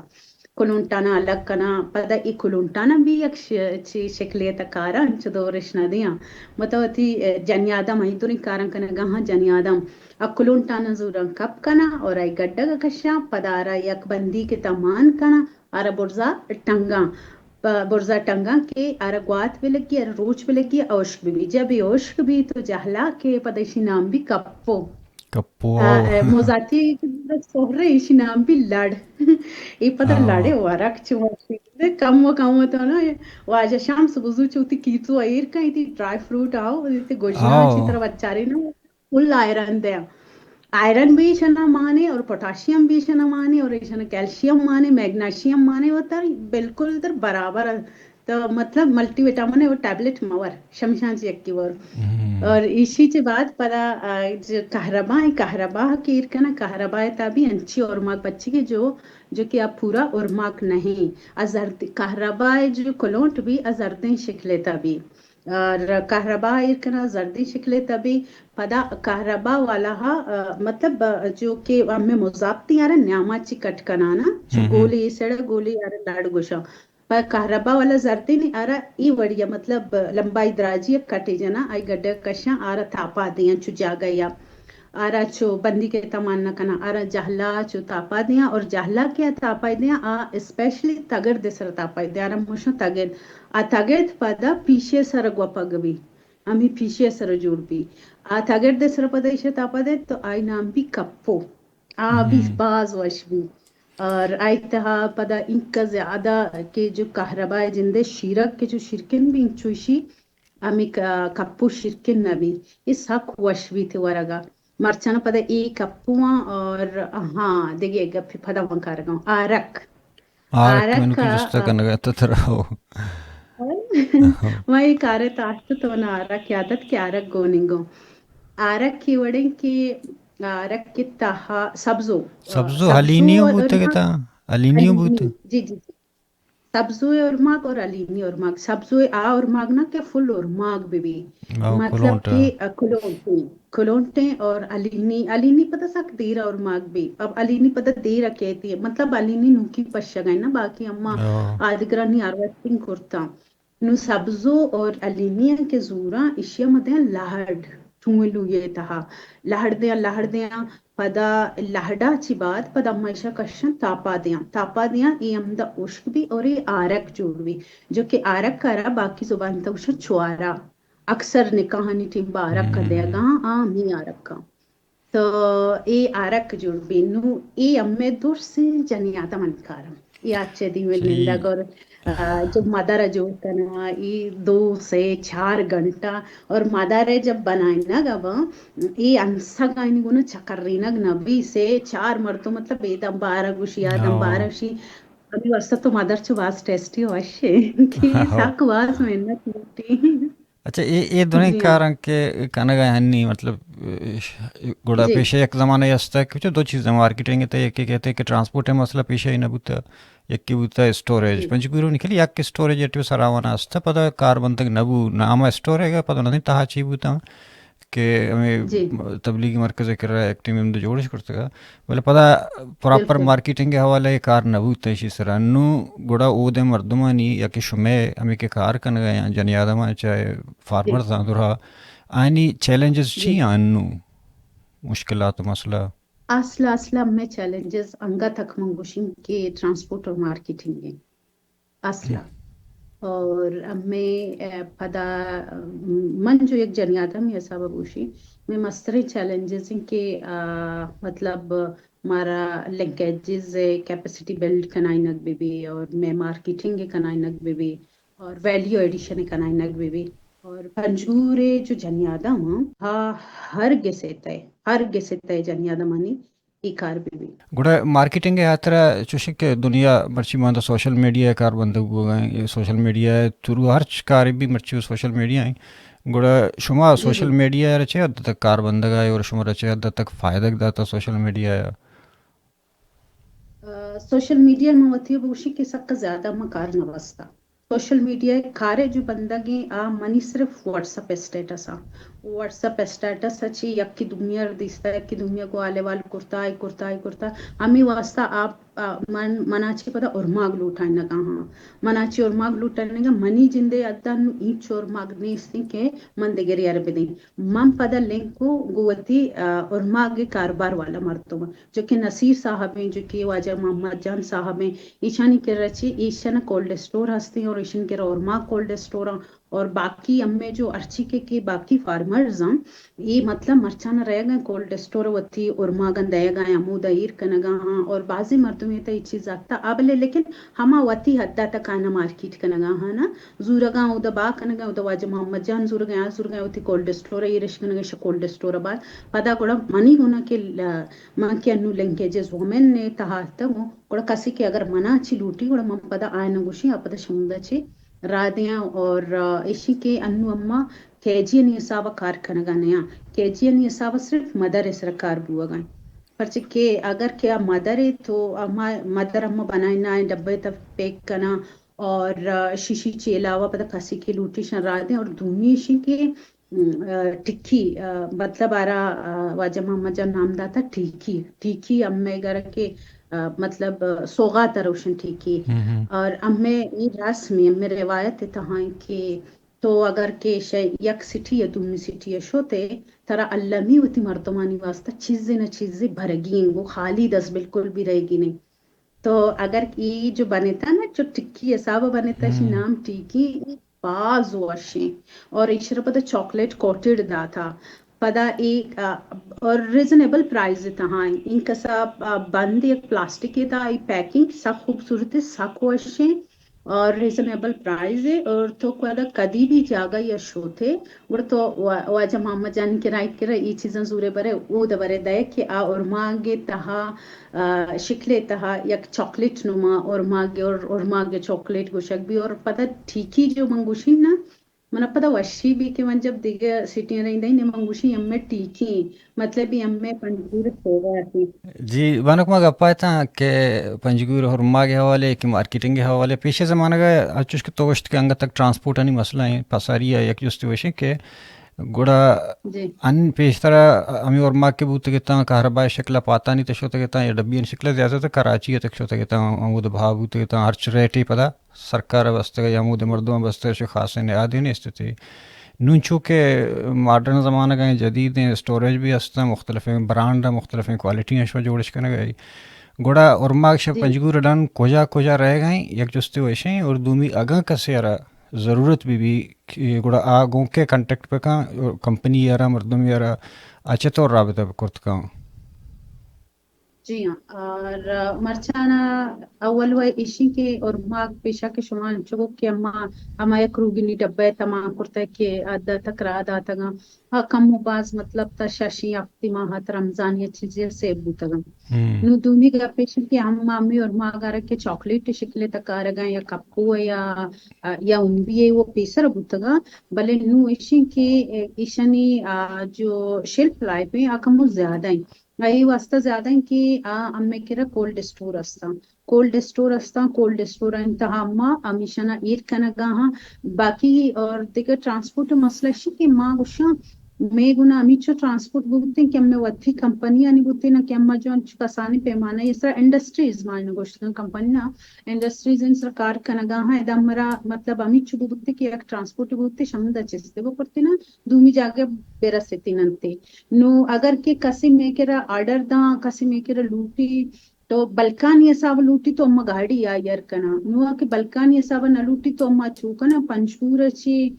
کلونٹانا الگ کناں، پدا اے کلونٹانا بھی یک ش-، چی شکلے تا کاراں، انچو دورش نہ دیاں۔ مطلب وتی، اے، جنی آدم، اے دوریں کاراں کنگا ہاں جنی آدم۔ آ کلونٹانا زوراں کپ کناں اور آئی گڈگ ءَ کشاں، پدا آرا یک بندیکے تا مان کناں، آرا برزا ٹنگاں۔ پ-، برزا ٹنگاں کہ آرا گوات بہ لگی، آرا روچ بہ لگی، اوشک بہ بی۔ جب اے اوشک بی تو جہلا کہ پدا ایشی نام بی کپو۔ کپو، آ، آؤ۔ آ، موزاتی کہ سہرے، ایشی نام بھی لڑ۔ اے پدا آؤ۔ لڑے ورگ چو وشی۔ کم و کم تو نا، واجہ شمس بزو چو تی کیتو ایر کئی تی ڈرائی فروٹ آؤ، تی گوشنا آؤ۔ چی طرح بچارے نا، فل آئرن دے۔ آئرن بھی ایشنا مانے اور پوٹاشیم بھی ایشنا مانے اور ایشنا کیلشیم مانے، میگنیشیم مانے، و تر بالکل تر برابر۔ تو مطلب ملٹی وٹامن ہے، وہ ٹیبلٹ مور، شمشان چی یکی ور۔ ہم۔ اور ایشی چی بعد پدا، آ، جو کہربا ہے، کہربا کیر کنا، کہربا ہے تا بھی انچی اورماک بچی کے جو، جو کہ اب پورا اورماک نہیں۔ ازرد کہربا ہے جو کلونٹ بھی ازردیں شکلے تا بھی۔ اور کہربا ایر کنا زردیں شکلے تا بھی۔ پدا کہربا والا ہا، آ، مطلب، آ، جو کہ ہمیں مضافتی آ رہا نیاما چی کٹ کنانا، جو ہم ہم۔ گولی سڑ گولی آ رہا لڑ گوشا۔ پہ کہربا والا زردیں آرا ای وڑیا، مطلب، لمبائی دراجی کٹے جنا، آئی گڈ کشاں آرا تاپا دیاں چو جاگہ یا۔ آرا چو بندی کے تمان نہ کنا، آرا جہلا چو تاپا دیاں اور جہلا کے تاپا دیاں، آ اسپیشلی تگرد سر تاپا دیاں، آرا موشو تگرد۔ آ تگرد پدا پیشے سر گوپگ بی، ہمیں پیشے سر جوڑ بی۔ آ تگرد سر پدا ایشے تاپا دے تو آئی نام بی کپو۔ آ بھی ہم۔ باز وش بی۔ اور آئی تہا پدا انکا زیادہ کہ جو کہربا جندے شیرک کہ جو شیرکن بی چوشی، ہمیں ک-، کپو شیرکن نہ بی۔ یہ سک وش بی تے ورگا۔ مرچانا پدا اے کپواں اور ہاں، دیگه گپ پدا من کارگاں۔ آرک۔ آرک آرک منو کی کا، جستا آ، کنگا تا ترا ہو۔ ما یہ کارے تاشت تو نا آرک یادت کہ آرک گوننگو۔ آرک کی وڑیں کہ آرک کے تہا سبزو، سبزو سبزو ہلینیو اور بوتگ ہاں، تا، ہلینیو ہلینی، بوتگ۔ جی، جی، جی۔ سبزو اورماگ اور ہلینی اورماگ۔ سبزو آ اورماگ نا کہ فل اورماگ بہ بی۔ او، مطلب کلونٹ۔ کہ، آ، کلونٹیں، کلونٹیں اور ہلینی، ہلینی پتہ سک دیر اورماگ بی۔ اب ہلینی پتہ دیر کیتی، مطلب ہلینی نوکی پشگا نا، باقی اما او۔ آدگرانی ہارویسٹنگ کرتا۔ نوں سبزو اور ہلینیاں کہ زوراں، ایشی ء ما دیاں لہڑ، ٹوئیں لوئی ء تہا لہڑ دیاں، لہڑ دیاں، پدا لہڑا چی بعد پدا ما ایشا کشاں تاپا دیاں، تاپا دیاں، اے ہمدا ہشک بی اور اے آرک جوڑ بی، جو کہ آرک ء را باقی زبان تا گوشاں چوارا، اکثر نکاحانی ٹیم با آرک ء ہم۔ دیگا آں، آ ہمیں آرک آں۔ تو اے آرک جوڑ بی۔ نوں اے ہمے درسیں جنی آدم انت کارم۔ اے آچے دیمے صحیح۔ نندگ اور، آ، جو مدر جوڑ کنا، اے دو سے چار گھنٹہ اور مدر جب بنائینگ ابا، اے انسگ آئینی گونا چکرینگ نہ بی، سے چار مردم مطلب اے دم بارہ گوشی، آ دم ہاں۔ بارہ گوشی۔ ہمے واسطہ تو مدر چو باز ٹیسٹی وش ہے کہ ہاں۔ سک باز محنت لوٹی۔ اچھا، اے، اے دونیں جی ہاں۔ کاراں کہ کنگ ء ہنی، مطلب، گڑا جی۔ پیش یک زمانہ است کہ چو دو چیز مارکیٹنگ ء تہ یکے کہتے کہ ٹرانسپورٹ ء مسئلہ پیش ء نہ بوتا، یکے بوتا اسٹوریج۔ جی۔ پنجگور ء نکلی یک اسٹوریج ء ٹیو سراوان است، پدا کار بندگ نہ بو، نام اسٹوریج ء پدا نہ تہا چی بوتا کہ ہمیں جی۔ تبلیغی مرکز ء کرا ایک ٹیم ہم جوڑش کرتگا۔ بلے پدا پراپر بالکل۔ مارکیٹنگ ء حوالہ ء کار نہ بوت ایشی سرا۔ نوں گڑا اود ء مردمانی یا کہ شمئے ہمے کہ کار کنگ ء آں، جنی آدم آں، چاہے فارمرز جی۔ آں درا، آنی چیلنجز جی۔ چی آں نوں؟ مشکلات و مسئلہ؟ اصل، اصل ہمے چیلنجز انگت تک من گوشیں کہ ٹرانسپورٹ اور مارکیٹنگ ہیں۔ اصلا۔ اور ہمے، اے، پدا، م-، من جو یک جنی آدمی حساب گوشی، میں مستریں چیلنجز ہیں کہ، آ، مطلب، مارا لنکیجز کیپیسٹی بلڈ کنائنگ بہ بی اور میں مارکیٹنگ کنائنگ بہ بی اور ویلیو ایڈیشن کنائنگ بہ بی اور پنجگور جو جنی آدم ہاں، ہا ہر گسے تے، ہر گسے تے جنی آدمانی اے کار بہ بیت۔ گڑا مارکیٹنگ ء ہاترا چوشیں کہ دنیا مرچی ماندا سوشل میڈیا ء کار بندگ بوگ ء، سوشل میڈیا ء تھرو ہرچ کار بھی مرچی سوشل میڈیا ء۔ گڑا شما جی، سوشل جی۔ میڈیا ء را چہ حد تک کار بندگ ء اور شما را چہ حد تک فائدہ داتا سوشل میڈیا ء؟ آ، سوشل میڈیا من وتی بگوشی کہ سک زیادہ من کار نہ بستا۔ سوشل میڈیا ء کارے جو بندگیں آ منی صرف واٹس اپ اسٹیٹس آں۔ واٹس اپ اسٹیٹس ء چی یکی دومی ء دیستا، یکی دومی ء گوں حال احوال کرتا، اے کرتا، اے کرتا۔ ہمے واسطہ آ، آ، من، منا چی پدا ارماگ لوٹائینگا ہاں۔ منا چی ارماگ لوٹائینگا، منی جندے حدا نوں ہچ ارماگ نیستیں کہ من دگرے ء بدیں۔ من پدا لنک کو گوں وتی، آ، ارماگ کاروبار والا مردم۔ جو کہ نصیر صاحب ہیں، جو کہ واجہ محمد جان صاحب ہیں، ایشانی کرا چی، ایشان کولڈ اسٹور ہستیں اور ایشان کرا اورماگ کولڈ اسٹور ہیں اور باقی ہمیں جو ہرچی کے کہ باقی فارمرز ہیں، یہ مطلب مرچاں رہ گئے کولڈ اسٹور وتی اور ماگن دے گئے ہمودا ایر کنگا ہاں۔ اور بعضی مردم یہ تو یہ چیز آتا ابلے، لیکن ہما وتی حد تک آنا مارکیٹ کنگا ہاں نا، زورگا اودا با کنگا، اودا واجہ محمد جان زورگا، آ زورگا وتی کولڈ اسٹور ایرش کنگا، ش کولڈ اسٹور بعد پدا گڑا منی گنا کہ ل-، من کہ انو لنکیجز وومن نے تہا تگو، گڑا کسی کہ اگر منا چی لوٹی، گڑا من پدا آئین گوشی، آ پدا شمدا چی را دیاں۔ اور، آ، ایشی کہ انو اما کے جی انی حساب کار کنگا نیاں، کے جی انی حساب صرف مدر سر کار بوگا۔ پرچہ کہ اگر کہ آ مدر ہے تو اما مدر اما بنائیں نہ ڈبے تک پیک کنا، اور، آ، شیشی چی علاوہ پدا کسی کے لوٹی شن را دیں۔ اور دومی ایشی کہ م، آ، ٹکی، آ، مطلب آرا، آ، واجہ محمد جان نام داتا ٹیکی، ٹیکی امے گر کے، آ، مطلب، آ، سوغات روشن ٹیکی۔ اور امے ای رسم، امے روایت تہاں کہ تو اگر کہ شے یک سٹی یا دومی سٹی شوتے، ترا المی وتی مردمانی واسطہ چیزے نہ چیزے بھرگی انگو، خالی دست بالکل بھی رہگی نہیں۔ تو اگر ای جو بنتا نا، جو ٹکی حساب بنتا، شی نام ٹیکی، ای باز وشیں۔ اور ایشرا پدا چاکلیٹ کوٹڈ داتا۔ پدا ای، آ، اور ریزنیبل پرائز تہا ہیں۔ ان کسا، آ، بند یک پلاسٹک تا، ای پیکنگ سک خوبصورت، سک وشیں اور ریزنیبل پرائز ہے۔ اور تو پدا کدی بھی جاگہ یا شوتے، گڑا تو وا-، واجہ محمد جان کرا ات کرا ای چیزاں زورے برے، او دبرے دئے کہ آ ارماگ تہا، آ، شکلے تہا یک چاکلیٹ نما ارماگ اور ارماگ چاکلیٹ گوشگ بھی۔ اور پدا ٹیکی جو من گوشین نا، من پدا وشی بھی کہ من جب دیگه سٹیاں رہی دئی نے من گوشی ہمیں ٹیکی، مطلب یہ ہمیں پنجگور سوغاتی۔ جی، بانک ما گپا اتاں کہ پنجگور ارماگ حوالے کہ مارکیٹنگ حوالے پیش زمانگ ء، چوش کہ تو گوشت کہ انگت تک ٹرانسپورٹ انی مسئلہ ہیں، پساری ء یک جستی وشیں کہ گڑا جی۔ ان پیشترا ہمیں ارماگ کے بوتگ اتاں، کہربائے شکل پاتانی تک شوتگ اتاں یا ڈبی ان شکل زیادہ تر کراچی تک شوتگ اتاں، ہمود بہا بوتگ اتاں، ہرچ ریٹے پدا سرکار ء بستگ یا ہمود مردم ء بستگ، شو خاصیں نہادے نیست تے۔ نون چو کہ ماڈرن زمانگ ء جدید ہیں، اسٹوریج بھی ہستاں، مختلفیں برانڈ ء مختلفیں کوالٹی ہیں شو جوڑش کنگ ء۔ گڑا ارماگ شپ جی۔ پنجگور ڈن کجا کجا رہ گئے، یک جستے وشیں اور دومی اگاں کسے ارا ضرورت بھی بھی کہ گڑا آ گوں کے کانٹیکٹ پہ کاں، کمپنی یارا مردم یارا اچے طور رابطہ کرت کاں۔ جی ہاں، اور مرچانا اول و ایشی کہ ارماگ پیشا کہ شما انچو کہ اما، اما یک روگنی ڈبہ تمام کرتا کہ ادا تک را داتگاں۔ ہاں، کم و باز مطلب تا ششی ہفتی ماہ تا رمضان یا چیزی سیب بوتگاں۔ نو دومی گپ ایش کہ ہم مامی ارماگ آرا کہ چاکلیٹ شکل تکارگاں یا کپو یا، یا انبی وہ پیسر بوتگاں۔ بلے نو ایشی کہ ایشانی، آ، جو شیلف لائف ہیں، آ کمو زیادہ ہیں۔ آ اے واسطہ زیادہ ہیں کہ آ ہمیں کرا کولڈ اسٹور ہستاں۔ کولڈ اسٹور ہستاں، کولڈ اسٹور انت ہما ہمیشہ نا ایر کنگا ہاں۔ باقی اور دیگر ٹرانسپورٹ مسئلہ شی کہ ما گوشاں، میں گنا ہمیچو ٹرانسپورٹ بوتے کہ ہمیں وتی کمپنی آنی بوتے نا کہ ہما جو انچو کسانی پیمانہ یہ سر انڈسٹریز مان گوشتگاں کمپنی نا، انڈسٹریز ان سر کار کنگا ہاں۔ ادا ہمرا مطلب ہمیچو بوتے کہ یک ٹرانسپورٹ بوتے شمدا چستے بکرتے نا، دومی جاگہ برستے ننتے۔ نو اگر کہ کسی میکرا آرڈر داں، کسی میکرا لوٹی، تو بلکانی حساب لوٹی تو اما گاڑی آ یر کنا۔ نو کہ بلکانی حساب نہ لوٹی تو اما چو کنا پنجگور چی،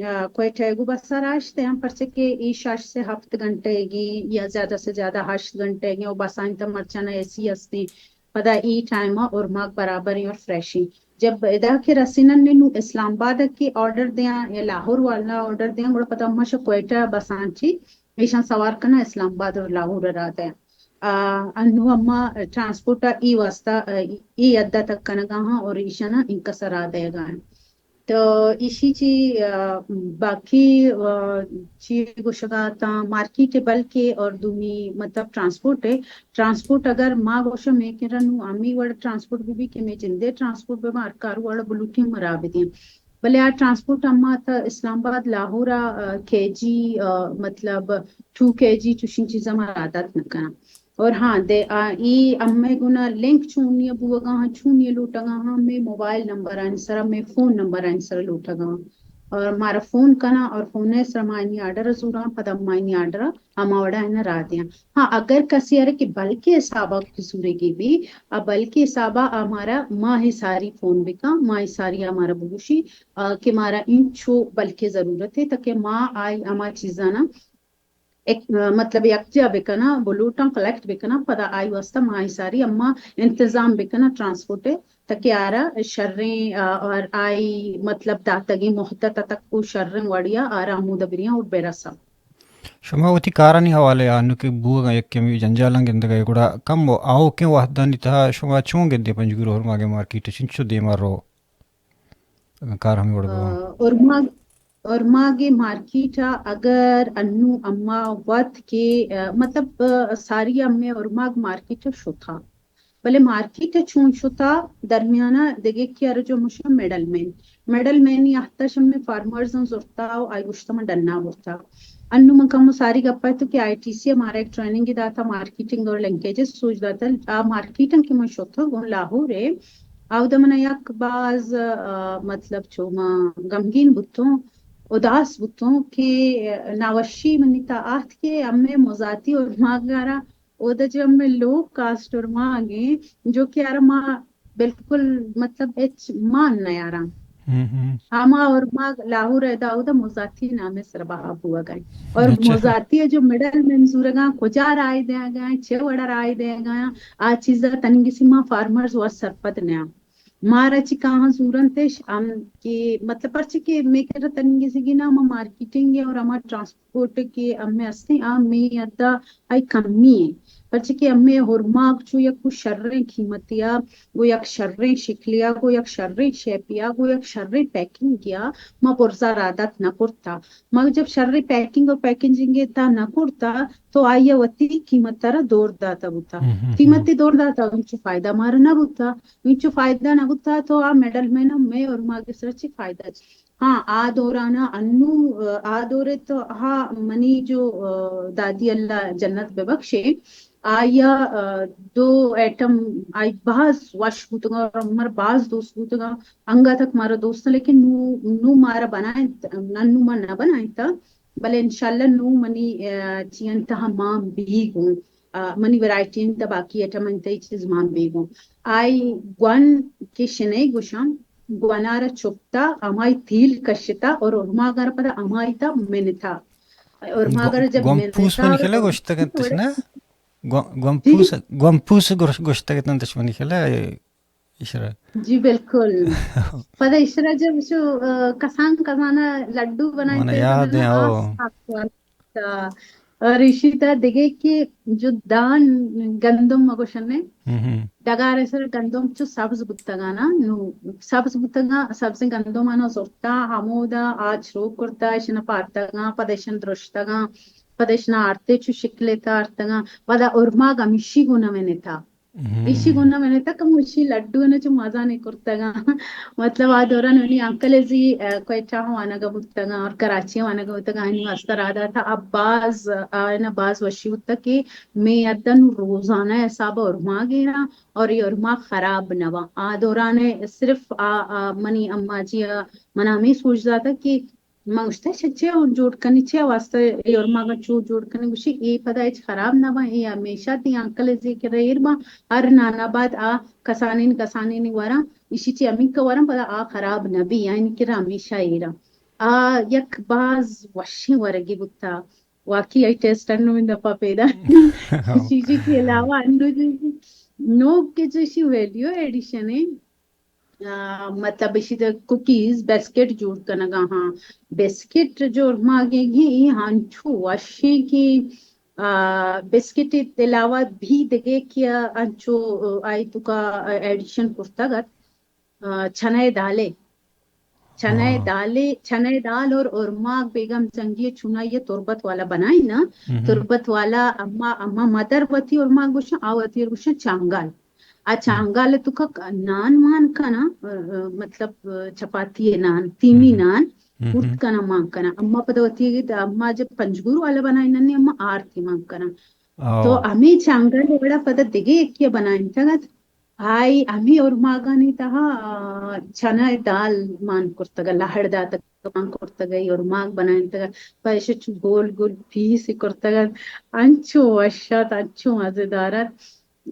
آ، کوئٹہ گو بس راشتے ہم، پرچہ کہ ای شش سے ہفت گھنٹے گی یا زیادہ سے زیادہ ہشت گھنٹے گی، او بس آئیں تا مرچانا اے سی ہستی۔ پدا ای ٹائم اور ماگ برابر اور فریشی۔ جب ادا کے رسینن نے نو اسلام آباد کے آرڈر دیاں یا لاہور والا آرڈر دیاں، گڑا پدا اما شا کوئٹہ بسان چی ایشاں سوار کناں اسلام آباد اور لاہور ء را دئے۔ آ، انو اما ٹرانسپورٹ ء ای واسطہ، آ، ای حد تک کنگا ہاں اور ایشاں انکس را دئیگا ہیں۔ تو ایشی چی، آ، باقی، آ، چی گوشگا تاں مارکیٹ بلکہ اور دومی مطلب ٹرانسپورٹ ہے۔ ٹرانسپورٹ اگر ما گوشم میں کرا نو امی وڑ ٹرانسپورٹ بھی، بھی کہ میں جندے ٹرانسپورٹ بہ ہر کار وڑ بلوٹی مرا بدیں۔ بلے آ ٹرانسپورٹ اما تا اسلام آباد لاہور آ، آ، کے جی، آ، مطلب ٹو کے جی چوشیں چیزاں ما عادت نہ کناں۔ اور ہاں، دے، آ، ای امے گنا لنک چونی بوگا ہاں، چونی لوٹگا ہاں، میں موبائل نمبر آنی سرا، میں فون نمبر آنی سرا لوٹگا ہاں۔ اور مارا فون کناں اور فون ءِ سرا ما آیانی آرڈر ءَ زوراں، پدا ما آیانی آرڈر ءَ ہما وڑا آیانا راہ دیاں۔ ہاں، اگر کسے ءَ را کہ بلک ءِ حساب ءَ کہ زورگی بی، آ بلک ءِ حساب ءَ آ مارا ماہ ءِ ساری فون بکن، ماہ ءِ ساری آ مارا بگوشی، آ، کہ مارا انچو بلک ءِ ضرورت اِنت، تاکہ ما آئی ہما چیزاناں ایک، مطلب یکجا بکناں، بلوٹاں کلیکٹ بکناں، پدا آئی واسطہ ماہ ءِ ساری اما انتظام بکناں ٹرانسپورٹ ءِ، تاکہ آرا شریں، آ، اور آئی مطلب داتگیں مہلت ءَ تک کو شریں وڑیا آرا ہمودا بریاں اور برساں۔ شما وتی کارانی حوالے ءَ انو کہ بوگ ءَ یک کمی جنجالاں گندگ ءَ، گڑا کم آؤکیں وہدانی تہا شما چون گندے پنجگور ءُ ہورماگ ءِ مارکیٹ ءَ چنچو دیما رو؟ اگاں کار ہمے وڑ بہ باں۔ آ، اورماگ، اورماگ ءِ مارکیٹ ءَ اگر انو اما وت کہ، آ، مطلب، آ، ساری ہمے اورماگ مارکیٹ ءَ شتا، بلے مارکیٹ ءَ چون شتا، درمیان ءَ دگہ کہ ارجو مشا مڈل مین، مڈل مین ءِ اہتا شمے فارمرز زرتا و آئی گوشتا من ڈنا برتا۔ انو من کمو ساری گپ ءَ تو کہ آئی ٹی سی ءَ مارا یک ٹریننگ داتا، مارکیٹنگ اور لنکیجز سوج داتا۔ آ مارکیٹ ءَ کہ من شتا گوں لاہور ءَ، آودا من یک باز، آ، مطلب چو ما غمگین بوتوں، اداس بوتوں کہ ناوشی منی تا آت کہ ہمے مزاتی اورماگ ءَ را اودا جو ہمے لو کاسٹ اورماگ ایں، جو کہ آرا ما بالکل مطلب ہچ مان نیاراں۔ ہم، ہم۔ ہما اورماگ لاہور ءَ ادا اودا مزاتی نام ءِ سرا بہا بوگا ایں۔ اور اچھا۔ مزاتی ءَ جو مڈل مین زورگا، کجا رائے دیگا، چے وڑا رائے دیگا، آ چیزا تنگسی ما فارمرز و سرپد نیاں۔ مارا چی کاہاں زورنتش ہم کہ مطلب پرچہ کہ مے کرا تنگی زگی نا، ہما مارکیٹنگ ءَ اور ہما ٹرانسپورٹ کہ ہمے ہستیں، آ مے ادا آئی کمی ایں۔ پرچہ کہ ہمے ہورماگ چو یک شریں قیمتیا، گو یک شریں شکلیا، گو یک شریں شیپیا، گو یک شریں پیکنگیا ما برزا را عادت نہ کرتا۔ ما جب شریں پیکنگ اور پیکیجنگ تا نہ کرتا، تو آئی ءَ وتی قیمت ءَ را دور داتا بوتا۔ ہم، ہم، ہم۔ قیمت دور داتا، انچو فائدہ مارا نہ بوتا۔ انچو فائدہ نہ بوتا، تو آ مڈل مین ءَ مے اورماگ ءِ سرا چی فائدہ چی؟ ہاں، آ دورانا انو، آ دورے تو ہا منی جو، آ، دادی اللہ جنت ببخشے، آئی ءَ، آ، دو آئٹم آئی باز وش بوتگا اور مارا باز دوست بوتگا۔ انگا تک مارا دوست، لیکن نو، نو مارا بنائیں، نہ نو ما نہ بنائیں تا۔ بلے انشاءاللہ نوں منی، آ، چیئن تہا مان بیگ اوں، آ، منی ورائٹی انت، باقی ایٹم انت، اے چیز مان بیگ اوں۔ آئی گون کہ شنے گوشاں، گونارا چپتا، ہمائی تیل کشتا اور اورماگارا پدا ہمائی تا منتا۔ اورماگارا جب گون پوس منتا منی خیال گوشتگ انت نا؟ گون، گون جی؟ پوس، گون پوس گوش-، گوشتگ انت منی خیال۔ ایشرا۔ جی بالکل۔ پدا ایشرا جب شو، آ، کسان کسانا لڈو بنائیں مانا تے یاد ہے، او۔ اور ایشی تا دگے کہ جو دان گندم مگوشنے، ہم ہم۔ ڈگار سر گندم چو سبز بوتگانا، نو سبز بوتگا، سبز گندم آنا زرتا، ہمودا آچ رو کرتا، اشنا پارتگا، پدا اشن درشتگا، پدا اشنا آرتے چو شکل تا آرتگا، پدا اورماگ ہمیشی گونا منتا۔ ہم۔ ایشی گونا منتا کم ایشی لڈو نا چو مزانے کرتگا۔ مطلب آ دوران منی انکل زی، آ، کوئٹہ وانگا بوتگا اور کراچی وانگا بوتگا، آنی واسطہ را داتا۔ اب باز، آ، نا باز وشی بوتا کہ میں ادن روزانہ حساب اورماگ ایرا اور یہ اورماگ خراب نہ وا۔ آ دوران صرف آ، آ، منی اما جی آ، منا ہمیں سوچ داتا کہ من گوشتہ، چہ چے جوڑ کنی، چے واسطہ اے اورماگا چو جوڑ کنی؟ گوشی، اے پدا ہچ خراب نہ باں، اے ہمیشہ تی انکل زی کرا ایر باں، ہر نانا بعد آ کسانین کسانینی وراں، ایشی چی ہمینکا وراں، پدا آ خراب نہ بی، آئینی کرا ہمیشہ ایراں۔ آ یک باز وشیں ورگی بوتا، واقعی آئی ٹیسٹ انو من دفعہ پیدا۔ ایشی کے علاوہ انو جو نوک کے جو ایشی ویلیو ایڈیشن ہے، آ، مطلب ایشی ءَ کوکیز، بسکٹ جوڑ کنگا ہاں۔ بسکٹ جو اورماگے گی، اے ہنچو وشیں کہ، آ، بسکٹ علاوہ بھی دگے کہ انچو، آ، آئی توکا ایڈیشن کرتگ ات، آ، چنئے دالے۔ چنئے ہاں۔ دالے، چنئے دال اور اورماگ بیگم جنگی چونائی تربت والا بنائی نا۔ ہم۔ تربت والا اما، اما مدر وتی اورماگ گوشن، آ وتی گوشن چانگال۔ آ ہم۔ چانگال توکا ک-، نان مان کنا، ا، ا، مطلب، ا، چپاتی نان، تیمی ہم۔ نان، ہم۔ کرد کنا مان کنا۔ اما پدا وتی گید، اما جب پنجگور والا بنائی ننے، اما آرتی مان کنا۔ او۔ تو ہمیں چانگال وڑا پدا دگے یکی بنائیں تگت۔ آئی ہمے ارماگانی تہا، آ، چنا دال مان کرتگ، لہڑ داتگ، مان کرتگ، ای ارماگ بنائینتگ، پہ ایشی چو گول گول پیس کرتگ، انچو وش ات، انچو مزیدار ات۔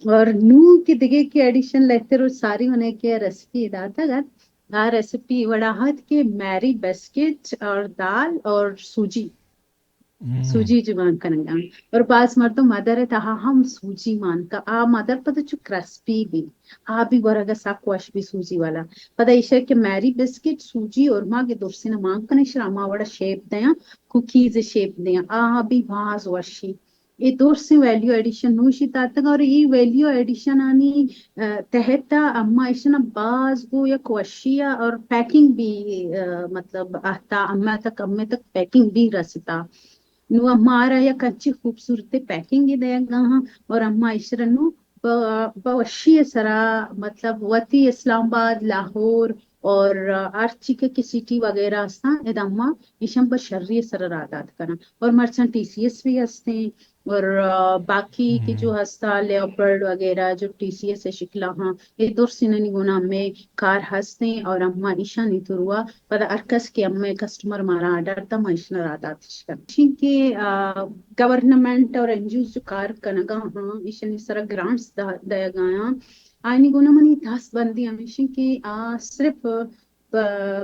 اور نوں کہ دگہ کہ ایڈیشن لہتر و ساری منے کہ ریسپی داتگ ات، آ ریسپی وڑا ات کہ میری بسکٹ اور دال اور سوجی، سوجی جوان کنگا۔ اور باز مردم مدر تہا ہم سوجی مان کا، آ مدر پدا چو کرسپی بی، آ بی ورگا سک وش بی سوجی والا۔ پدا ایشا کہ میری بسکٹ، سوجی اور ما کہ درسینا مان کنے، ایشرا ہما وڑا شیپ دیاں، کوکیز شیپ دیاں، آ بی باز وشی۔ اے درسیں ویلیو ایڈیشن نوشی داتگ اور اے ویلیو ایڈیشن آنی، آ، تحت اما ایشنا باز گو یک وشی اور پیکنگ بی، آ، مطلب آہتا اما تک، امے تک پیکنگ بی رستا۔ نوں مارا یک انچیں خوبصورتیں پیکنگے دئیگا ہاں اور اما ایشرا نوں پہ، پہ وشی سرا، مطلب وتی اسلام آباد، لاہور اور ہرچی کہ، کہ سٹی وغیرہ ہستاں، ادا اما ایشاں پہ شری سرا راہ دات کناں۔ اور مرچاں ٹی سی ایس بھی ہستیں اور، آ، باقی کہ جو ہستا لیوپرڈ وغیرہ جو ٹی سی ایس شکلا ہاں، اے درسینانی گونا ہمے کار ہستیں اور اما ایشانی تروا پدا ہر کس کہ ہمے کسٹمر مارا آرڈر تا، ما ایشنا را داتش کن۔ چونکہ، آ، گورنمنٹ اور این جی اوز جو کار کنگا ہاں، ایشانی سرا گرانٹس دا-، دئیگا ہاں۔ آئینی گونا منی دست بندی ہمیشی کہ آ صرف پ-،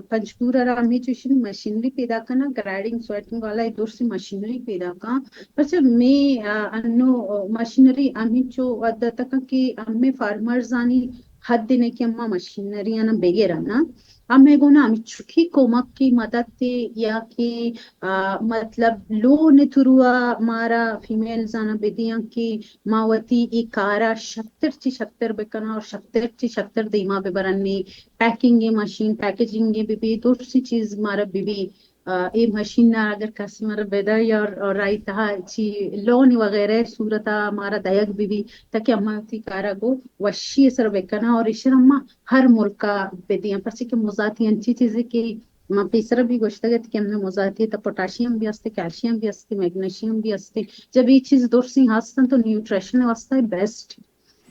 پنجگور را ہمے چوشیں مشینری پیدا کناں، گرائیڈنگ سویٹنگ والا اے درسیں مشینری پیدا کن۔ پرچہ مے، آ، انو مشینری ہمینچو ودا تکاں کہ ہمے فارمرز آنی حد نے کہ اما مشینری آنا بگیرن نا۔ ہمے گونا ہمے چکی کمک کی مدد تے یا کہ، آ، مطلب لون تروا مارا فیمیلز آنا بدیاں کہ ما وتی اے کارا شتر چی شتر بکناں اور شتر چی شتر دیما ببرن۔ پیکنگ مشین، پیکیجنگ بہ بی، درسیں چیز مارا بہ بی۔ آ، اے مشین نا اگر کسٹمر بدئی اور، اور آئی تہا چی لون وغیرہ صورتا مارا دئیگ بہ بی، تاکہ اما وتی کارا گو وشی سر بکناں اور ایشرا اما ہر ملکا بدیاں، پرچہ کہ مزاتی انچی چیزے کہ ما پیسر بھی گوشتگ ات کہ ہمیں مزاتی تا پوٹاشیم بھی ہستے، کیلشیم بھی ہستے، میگنیشیم بھی ہستے۔ جب یہ چیز درسیں ہستن تو نیوٹریشن واسطہ بیسٹ،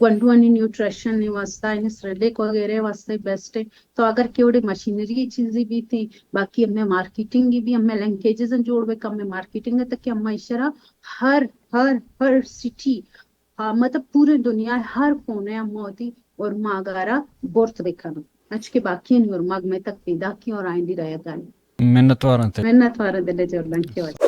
گونڈوانی نیوٹریشن واسطہ، یعنی سریلیک وغیرہ واسطہ بیسٹ ہے۔ تو اگر کہ وڑے مشینری چیزی بھی تھی، باقی ہمیں مارکیٹنگ بھی، ہمیں لنکیجز جوڑ بکا، ہمیں مارکیٹنگ ہے تاکہ ہمیں اشرا ہر، ہر، ہر سٹی، آ، مطلب پورے دنیا ہر کونے ہم ہوتی اور ماگارا برت بکن۔ اچ کہ باقی نور ماگ میں تک پیدا کی اور آئندی رہے گا۔ منتوار انت۔ منتوار دل جوڑ لنکے والا۔